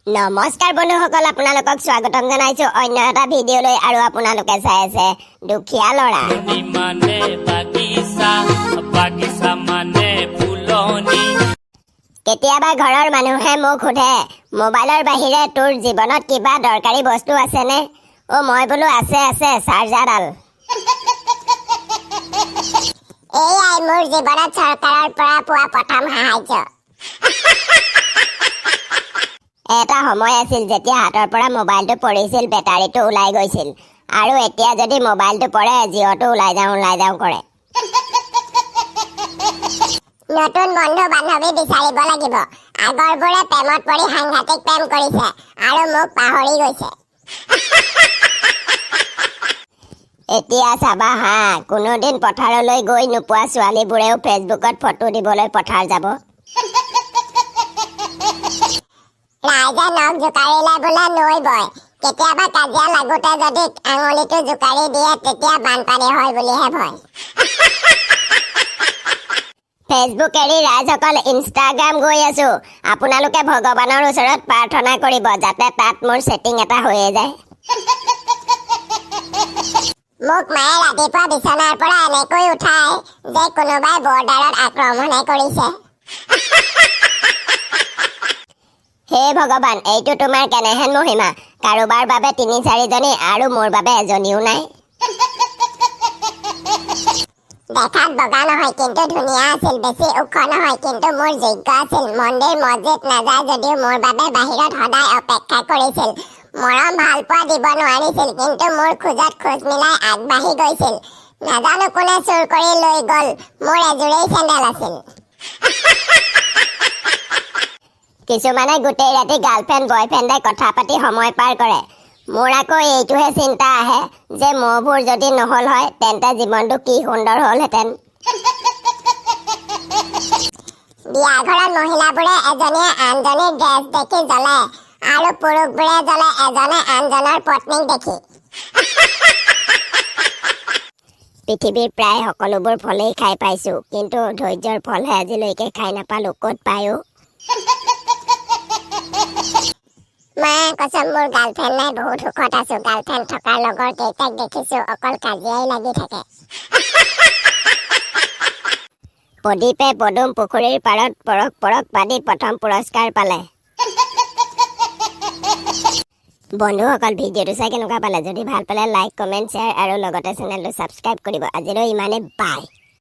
নমস্কাৰ বন্ধুসকল, আপোনালোকক স্বাগতম জনাইছো অন্য এটা ভিডিঅ'লৈ আৰু আপোনালোকে চাই আছে দুখীয়া ল'ৰা। মানে বাগিচা, বাগিচা মানে ফুলনি। কেতিয়াবা ঘৰৰ মানুহে মোক সোধে, মোবাইলৰ বাহিৰে তোৰ জীৱনত কিবা দৰকাৰী বস্তু আছেনে? অ', মই বোলো আছে আছে, চাৰ্জাৰডাল। এয়াই মোৰ জীৱনত চৰকাৰৰ পৰা পোৱা প্ৰথম সাহায্য। এটা সময় আছিল যেতিয়া হাতৰ পৰা মোবাইলটো পৰিছিল, বেটাৰীটো ওলাই গৈছিল আৰু এতিয়া যদি মোবাইলটো পৰে, জিঅ'টো ওলাই যাওঁ ওলাই যাওঁ কৰে। নতুন বন্ধু বান্ধৱী বিচাৰিব লাগিব। আগৰবোৰে প্ৰেমত পৰি সাংঘাতিক প্ৰেম কৰিছে আৰু মোক পাহৰি গৈছে। এতিয়া চাবা হা, কোনোদিন পথাৰলৈ গৈ নোপোৱা ছোৱালীবোৰেও ফেচবুকত ফটো দিবলৈ পথাৰ যাব। ৰাইজে নখ জোকাৰিলে বোলে নৈ বয়। কেতিয়াবা কাজিয়া লাগোতে যদি আঙুলিটো জোকাৰি দিয়ে, তেতিয়া বানপানী হয় বুলিহে ভয়। ফেচবুক এৰি ৰাইজসকল ইনষ্টাগ্ৰাম গৈ আছো। আপোনালোকে ভগৱানৰ ওচৰত প্ৰাৰ্থনা কৰিব যাতে তাত মোৰ ছেটিং এটা হৈয়ে যায়। মোক মায়ে ৰাতিপুৱা বিচনাৰ পৰা এনেকৈ উঠাই যে কোনোবাই বৰ্ডাৰত আক্ৰমণহে কৰিছে। হে ভগৱান, এইটো তোমাৰ কেনেহেন মহিমা? কাৰোবাৰ বাবে তিনি চাৰিজনী আৰু মোৰ বাবে এজনীও নাই। দেখাত বগা নহয়, কিন্তু ধুনীয়া আছিল। বেছি ওখ নহয়, কিন্তু মোৰ যোগ্য আছিল। মন্দিৰ মছজিদ নাযায় যদিও মোৰ বাবে বাহিৰত সদায় অপেক্ষা কৰিছিল। মৰম ভালপোৱা দিব নোৱাৰিছিল, কিন্তু মোৰ খোজত খোজ মিলাই আগবাঢ়ি গৈছিল। নাজানো কোনে চুৰ কৰি লৈ গ'ল। মোৰ এযোৰেই চেণ্ডেল আছিল। কিছুমানে গোটেই ৰাতি গাৰ্লফ্ৰেণ্ড বয়ফ্ৰেণ্ডে কথা পাতি সময় পাৰ কৰে। মোৰ আকৌ এইটোহে চিন্তা আহে যে মহবোৰ যদি নহ'ল হয়, তেন্তে জীৱনটো কি সুন্দৰ হ'লহেঁতেন। বিয়া ঘৰত মহিলাবোৰে এজনীয়ে আনজনীৰ ড্ৰেছ দেখি জ্বলে আৰু পুৰুষবোৰে জ্বলে এজনে আনজনৰ পত্নীক দেখি। পৃথিৱীৰ প্ৰায় সকলোবোৰ ফলেই খাই পাইছো, কিন্তু ধৈৰ্যৰ ফলহে আজিলৈকে খাই নাপালো। ক'ত পায় অ'? মা কচম, মোৰ গাৰ্লফ্ৰেণ্ড নাই, বহুত সুখত আছো। গাৰ্লফ্ৰেণ্ড থকাৰ লগৰ কেইটাক দেখিছো, অকল কাজিয়াই লাগি থাকে। প্ৰদীপে পদুম পুখুৰীৰ পাৰত পৰক পৰক পাতি প্ৰথম পুৰস্কাৰ পালে। বন্ধুসকল, ভিডিঅ'টো চাই কেনেকুৱা পালে? যদি ভাল পালে লাইক, কমেণ্ট, শ্বেয়াৰ আৰু লগতে চেনেলটো ছাবস্ক্ৰাইব কৰিব। আজিলৈ ইমানেই, বাই।